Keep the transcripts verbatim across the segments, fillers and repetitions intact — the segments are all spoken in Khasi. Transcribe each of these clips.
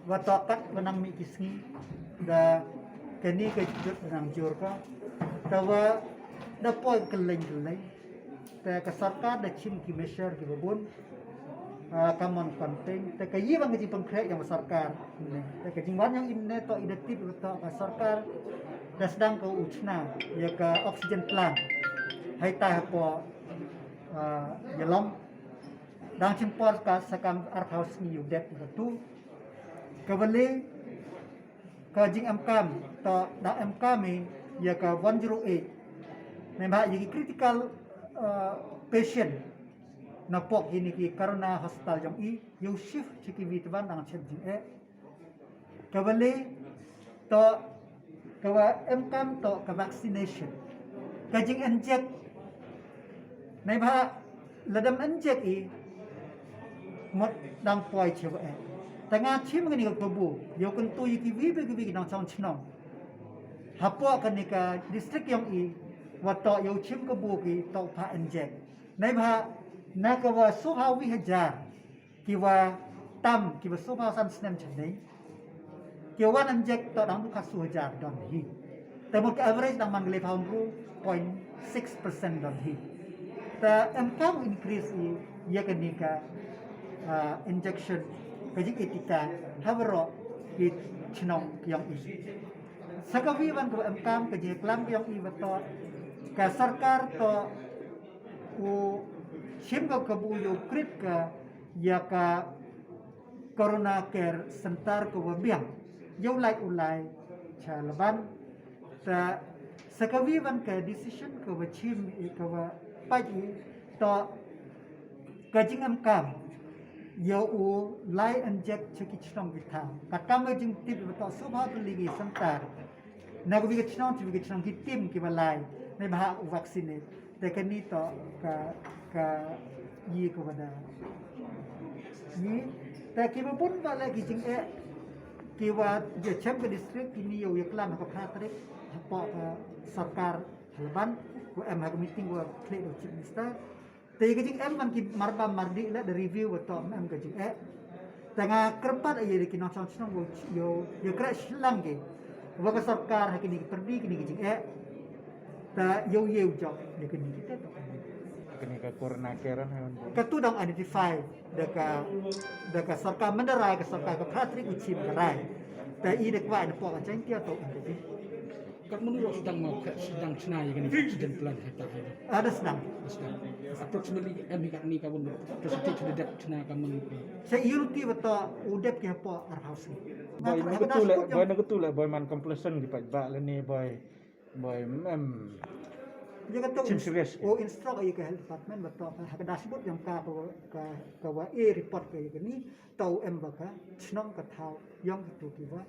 Wa toh kat wa nang mih ki sngi da kani ka jut wa nang jur ka. Te wa da poi kylleng kylleng. Te ka sorkar da chim ki measure ki babun. Ah, ka mon contain. Te ka yi bang ka jingpynkhreh ïa ka sorkar. Ne. Te ka jingwan ïa ine toh i da tip wa toh ka sorkar da sdang ka u chna ïa ka oxygen plant. Hai ta ha po, ah, ïa long. Dang chim por ka sa kam arphew sngi u dep ka tu. Ka bale ka jing em kam toh da em kam i ïa ka one zero eight. Namar ïa ki critical, uh, patient na pok ïa ni ki corona hospital jong i ïa u shift chi ki wi tban dang chem jing eh. Ka bale toh ka wa em kam toh ka vaccination. Ka jing inject. Namar lada em inject i mut dang poi che wa eh. Te nga chim kani ka kabu ïa u kyntu ïa ki wi ba ki wi ki nongchong chnong. Hapoh kani ka district ïong i wa toh ïa u chim kabu ki toh pha inject. Namar na ka wa sophew wi hajar ki wa tam ki wa sophew san snem chadeng. Ki wa wan inject toh dang du khatsaw hajar don hi. Te mut ka average dang man ka lephew hynriew point six percent don hi. Te em kam increase i ïa kani ka, ah, injection ka jing i tika ha baroh ki chnong ki ïong i. Sa ka wi wan ka wa em kam ka jing klam ki ïong i wa toh ka sorkar toh u chim ka kabu ïa u krit ka ïa ka Corona Care Center ka wa biang. Ïa u lai u lai cha laban. Ta sa ka wi wan ka decision ka wa chim i ka wa pait i toh ka jing em kam ïa u lai inject cha ki chnong ki thaw. Ka kam ka jing tip wa toh sophew tylli ki center. Na ka wi ka chnong, chi wi ka chnong ki tim ki ba lai. Namar u vaccinate. Te kani toh ka, ka yi ka wa da. Ni, te ki ba bun ba la ki jing eh. Ki wa ïa chem ka district, kini ïa u ïa klam ha ka phra tarik. Hapoh ka sorkar ha laban. Wa em ha ka meeting wa khleh da u chief minister. Te ïa ka jing em man ki marbam mardih la da review wa toh em ka jing eh. Te nga kyrpad ïa ki nongchong chnong wa ïa, ïa kra shlang ki. Wa ka sorkar ha kini ki pyrdi kini ki jing eh. Te ïa u ïa u jop ïa kini ki te toh. Kini ka Corona Care ha. Ka tu dang identify da ka, da ka sorkar Mandalay ka sorkar ka phra tarik u chim ka rai. Te i da kwah na pok ka jing tia toh. Kat mynno ruh sdang ma ka sdang chna ïa kane ka oxygen plant ha ta ha. Ada sdang. Sdang. Approximately em hi katni ka bun percentage da dep chna ka mynno. Sa unity wa toh u dep ki hapoh arphew sngi. Boi na ka tu le, boi na ka tu le, boi man completion ki paidbah lane boi. Boi em. Ïa ka tu chim serious. O instruct ïa ka health department wa toh ha ka dashboard ïong ka ka ka wa e report ka ïa kani. Tau em ba ka chnong ka thaw ïong ki tu ki wa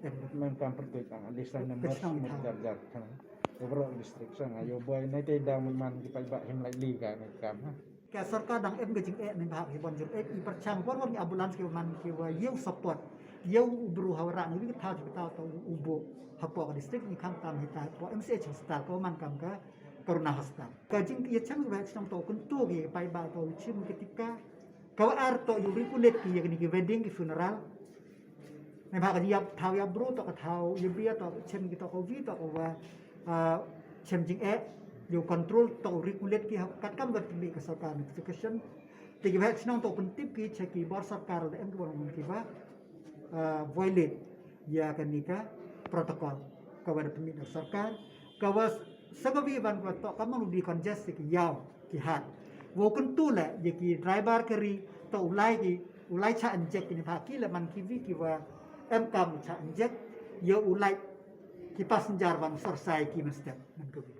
em ba. Mem kam pyrtuit ang list lang numbers mut jar jar kan. Overall district sang ayo boi nai te dang mut man ki paidbah him lai li ka ne kam ha. Ka sorkar dang em ka jing eh ne ba ki bon jur eh i pyrchang bon bon ki ambulance ki man ki wa ïa u support. Ïa u bru ha wa rah ne wi ka thaw ki thaw tau u bo hapoh ka district ni kham tam hi ta hapoh M C H hospital ko man kam ka Corona hospital. Ka jing ïa chang ba chnong tau kyntu ki paidbah tau chim ki tika. Ka wa ar toh ïa u regulate ki ïa kini ki wedding ki funeral. Namar ka ïap thaw ïap bru toh ka thaw ïa bia toh chem ki toh ka wi toh ka wa, ah, chem jing eh ïa u control toh regulate ki ha kat kam wa timi ka sorkar notification. Te ki wa chnong toh pyntip ki cha ki bor sorkar da em ki bor ki wa, ah, violate ïa kani ka protocol ka wa da permit na sorkar ka wa sa ka wi ban ka toh ka mang di congest ki ïaw ki hat. Wa kyntu le ïa ki driver kari toh u lai ki u lai cha inject kini pha ki le man ki wi ki wa em kam cha inject ïa u lai ki passenger ban sorsai ki mestep man ka wi.